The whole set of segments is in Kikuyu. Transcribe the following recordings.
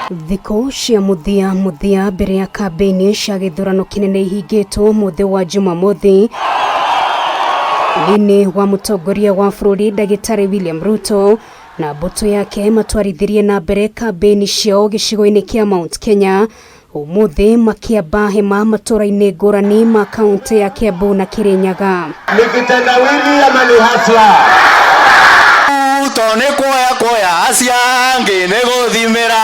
Thikũ cia mũthia mũthia mbere ya kambĩini cia gĩthurano kĩnene ihingĩtwo mũthĩ wa Jumamothi Nini wa mũtongoria wa bũrũri ndagĩtarĩ William Ruto na mbũtũ yake matwarithirie na mbere kambĩini ciao gĩcigo-inĩ kĩa Mount Kenya ũmũthĩ makĩamba hema matũũra-inĩ ngũrani ma kaũntĩ ya Kiambu na Kirinyaga. Ni kitendawili ama ni hasla? Ruto nĩ kuoya kuoya acio angĩ nĩ gũthimĩra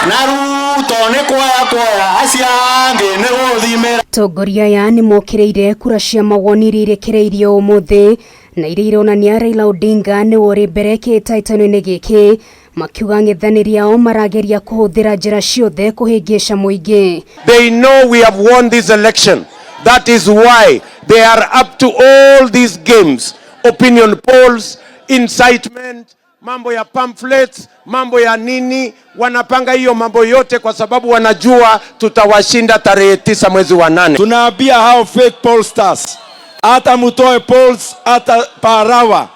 na Ruto nĩ kuoya kuoya acio angĩ nĩ gũthimĩra. Atongoria aya nĩ mokĩrĩire kura cia mawoni iria irekereirio ũmũthĩ na iria ironania Raila Odinga nĩwe ũrĩ mbere kĩhĩtahĩtano-inĩ gĩkĩ makiuga ang'ethanĩri ao marageria kũhũthĩra njĩra ciothe kũhĩngĩca mũingĩ. They know we have won this election. That is why they are up to all these games, opinion polls, incitement, mambo ya pamphlets, mambo ya nini. Wanapanga hiyo mambo yote kwa sababu wanajua tutawashinda tarehe 9 mwezi wa 8. Tunaambia hao fake pollsters, hata mutoe polls hata parawa,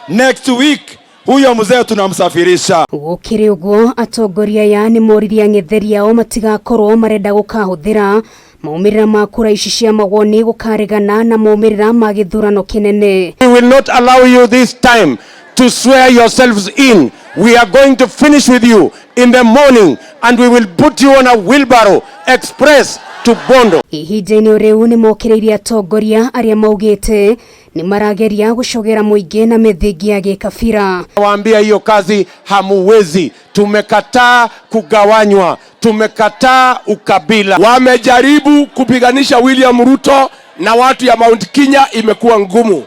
next week huyo mzee tunamsafirisha. Gũkĩrĩ ũguo atongoria aya nĩ moririe ang'etheri ao matigakorwo marenda gũkahũthĩra maumĩrĩra ma kura ici cia mawoni gũkaregana na maumĩrĩra ma gĩthurano kĩnene. We will not allow you this time to swear yourselves in. We are going to finish with you in the morning and we will put you on a wheelbarrow express to Bondo. Ihinda-inĩ rĩu nĩ mokĩrĩirie atongoria arĩa maugĩte nĩ marageria gũcogera mũingĩ na mĩthingi ya gĩkabira. Waambia hiyo kazi hamuwezi. Tumekataa kugawanywa, tumekataa ukabila. Wamejaribu kupiganisha William Ruto na watu ya Mount Kenya, imekuwa ngumu.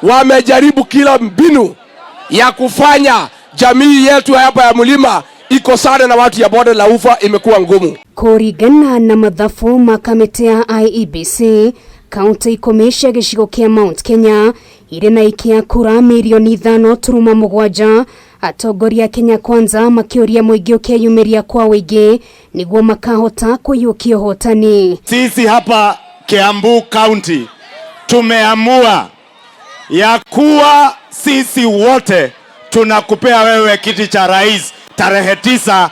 Wamejaribu kila mbinu ya kufanya jamii yetu hapa ya mlima ikosane na watu ya bonde la ufa, imekuwa ngumu. Kũringana na mathabu ma kamĩtĩ ya IEBC, kaunti 10 cia gĩcigo kĩa Mount Kenya irĩ na aikia kura mirioni 5.7. Atongoria a Kenya Kwanza makĩũria mũingĩ ũkeyumĩria kwa ũingĩ nĩguo makahota kũiyũkia ũhotani. Sisi hapa Kiambu County tumeamua ya kuwa sisi wote tunakupea wewe kiti cha rais tarehe 9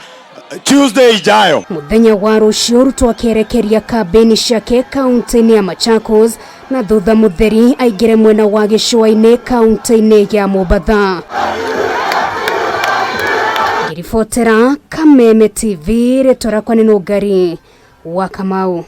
Tuesday ijayo. Mũthenya wa rũciũ Ruto akerekeria kambĩini ciake kaunti-inĩ ya Machakos na thutha mũtheri aingĩre mwena wa gĩcũa-inĩ kaunti-inĩ ya Mombatha. Ngĩribotera Kameme TV, rĩtwa rĩakwa nĩ Nũngari wa Kamau.